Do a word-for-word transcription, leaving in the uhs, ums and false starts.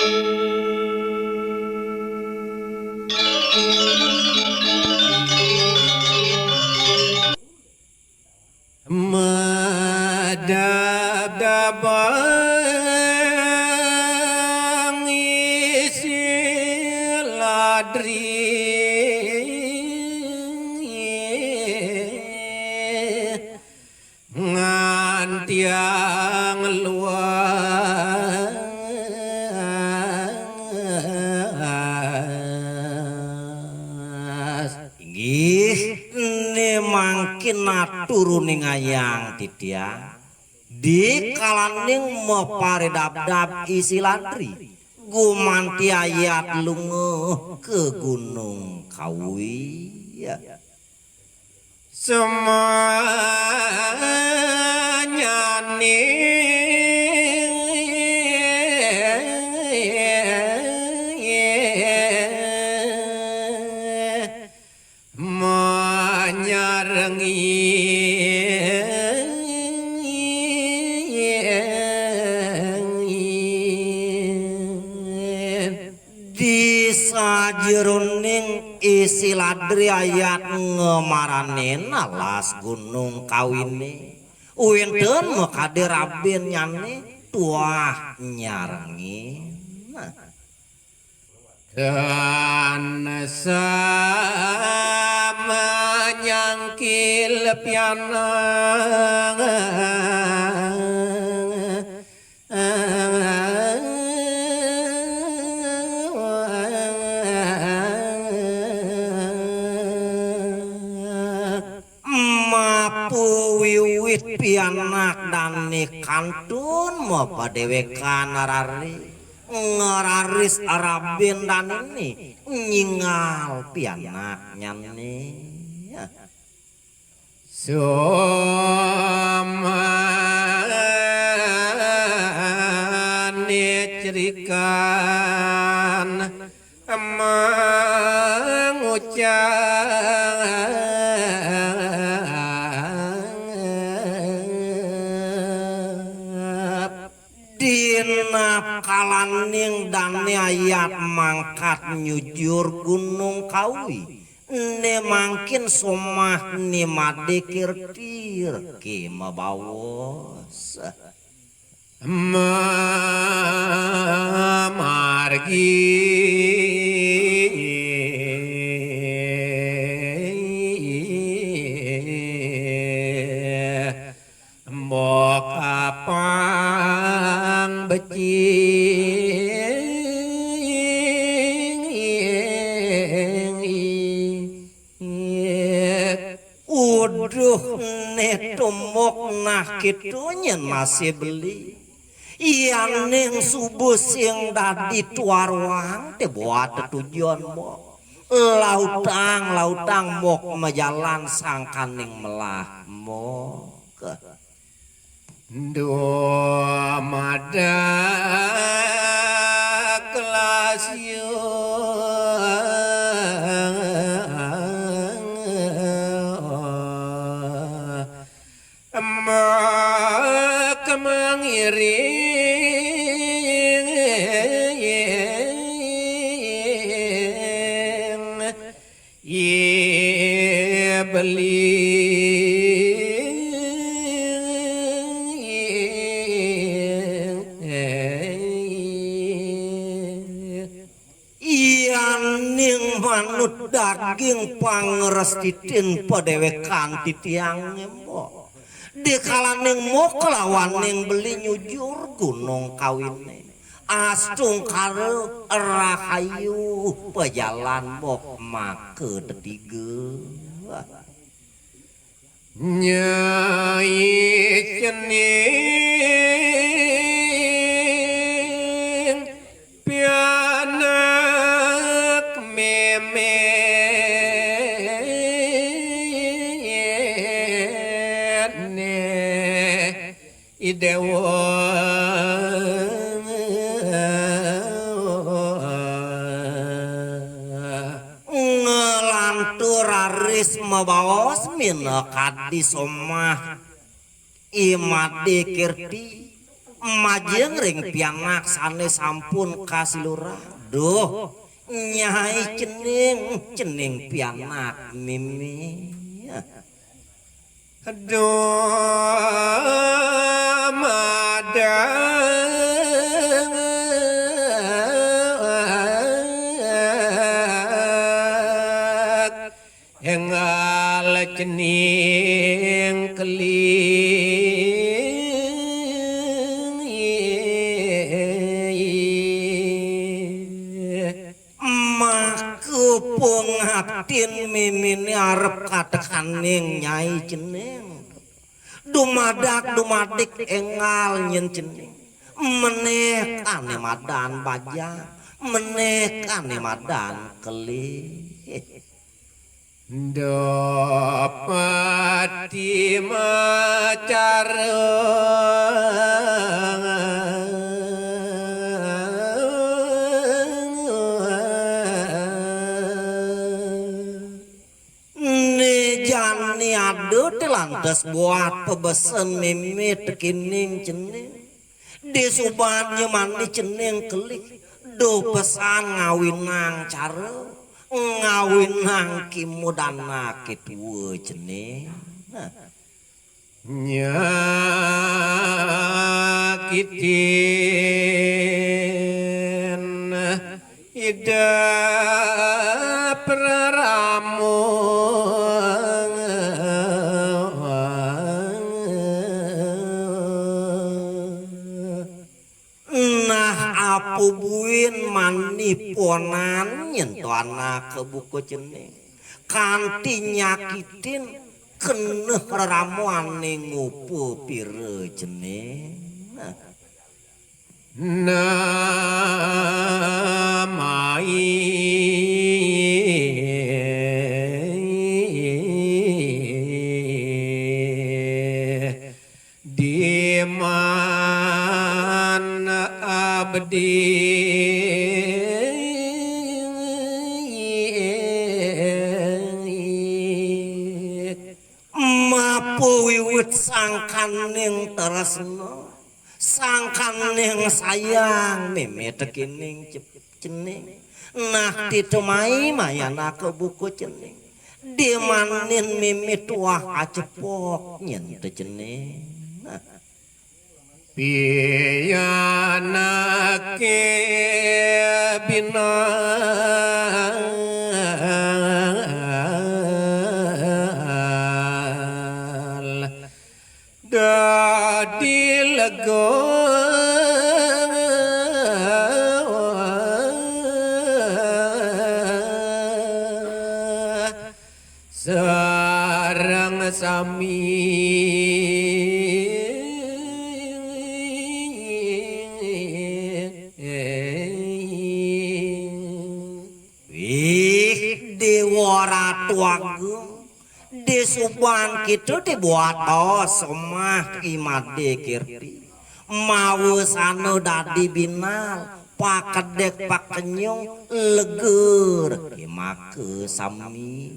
Madabdabang isi ladri ngantiang luas. Inggih, ne mangkin atur uning ayang titiang. Dikalaning maparidabdab isi ladri, gumanti ayat lunga ka Gunung Kawi. Semanyane manyarengi. Di sajeroning isi ladri ayat ngemaranin alas Gunung Kawine. Wenten makade rabinnyane tuah nyarengin. Dan samanyangkil pianang mapuwiwit pianak dane kantun mapadewekan rare ngraris rabin danene nyingal pianaknyane. Somane cerikan mangucap. Dina kalaning dane ayat mangkat nyujur Gunung Kawi, ne mangkin somah ni made kirtir ki mabaos. Mamargi mbok apang becik. Uduh, ne tumuk nah kitu nyen masih beli. Yang ning subuh sing dadi tuaruan te buat tetujon mo. Lautang, lautang mok majalan sangkaning melah mok. Dumadak lasya mak mangiring. Ye beli. Yaning manut daging pangrestitin padewekan titiang ngembok. Dikalaning mok lawaning beli nyujur Gunung Kawine. Astungkara rahayu pajalan mok maka tetiga. Nyai cening pianak memet ne I Dewa. Nglantur raris mabaos minakadi somah I Made Kirti. Majeng ring pianak sane sampun kasilurang. Duh, Nyai cening, cening pianak mimi. Dumadak enggal cening keling. Maka pangaptin mimine arep katekaning Nyai cening. Dumadak dumadik enggal nyen cening. Meneh kane madan bajang, meneh kane madan kelih. Dapati macara. Né jani ada té lantas buat pabesen mimit kéning cening. Disuban nyemani cening kelih, duh pesan ngawinang cara, ngawinang kimudana kétua cening. Nyakitin Ida Praramo. Nah, apa buin mani ponan nyen to anak buka cening. Kanti nyakitin keneh reramuane ngupa pira cening. Namai diman abdi. Mapuwiwit sangkaning tresna, sangkaning sayang mimit kéning cep-, cening. Nah, titemai mayana ka buka cening. Dimanin mimit wah acepok nyen té cening. Nah. Pianake binal dadi lega. Sareng sami. Wih, Dewa Ratu Agung, disuban kita dibuat somah imade kirti. Mawasana dadi binal, pakedek pakenyung, leger, kimaka sami.